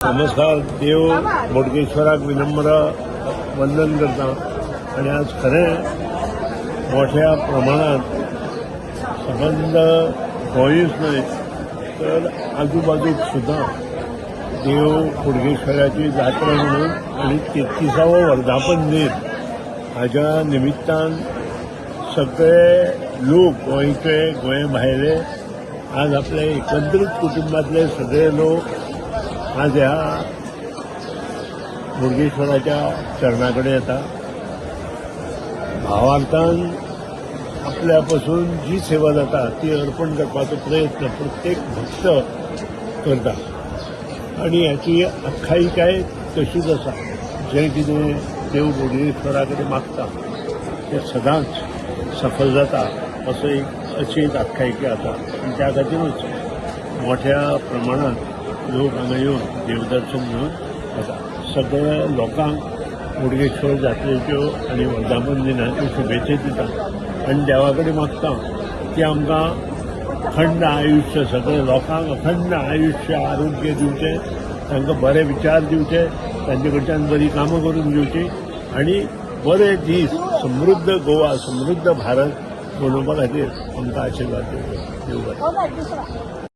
नमस्कार. देव बोडगेश्वराक विनम्र वंदन करता आणि आज खरें मोठ्या प्रमाणात संबंद गोंयूच न्हय तर आजूबाजूक सुद्दां देव बोडगेश्वराची जात्रा म्हणून आणि 33वो वर्धापन दीन हाज्या निमित्तान सगळे लोक गोंयचे, गोंय भायले, आज आपले एकत्रित कुटुंबातले सगळे लोक आज ह्या बोडगेश्वराच्या चरणा कडेन येता. भावार्थान आपल्या पासून जी सेवा जाता ती अर्पण करपाचो प्रयत्न प्रत्येक भक्त करता आणि हाची आख्यायिकाय तशीच आसा. जें कितें देव बोडगेश्वरा कडेन मागता तें सदांच सफल जाता असो एक अशी एक आख्यायिका आसा आनी त्या खातीरूच मोठ्या प्रमाणात लोक हांगा येवन देवदर्शन घेवन वता. सगळ्या लोकांक बोडगेश्वर जात्रेच्यो आनी वर्धापन दिनाच्यो शुभेच्छा दिता आनी देवा कडेन मागता की आमकां अखंड आयुश्य, सगळ्या लोकांक अखंड आयुश्य, आरोग्य दिवचें, तांकां बरे विचार दिवचे, तांचे कडच्यान बरी कामां करून घेवची आनी बरे दीस, समृद्ध गोवा, समृद्ध भारत बनोवपा खातीर आमकां आशिर्वाद दिवचे. देव बरें.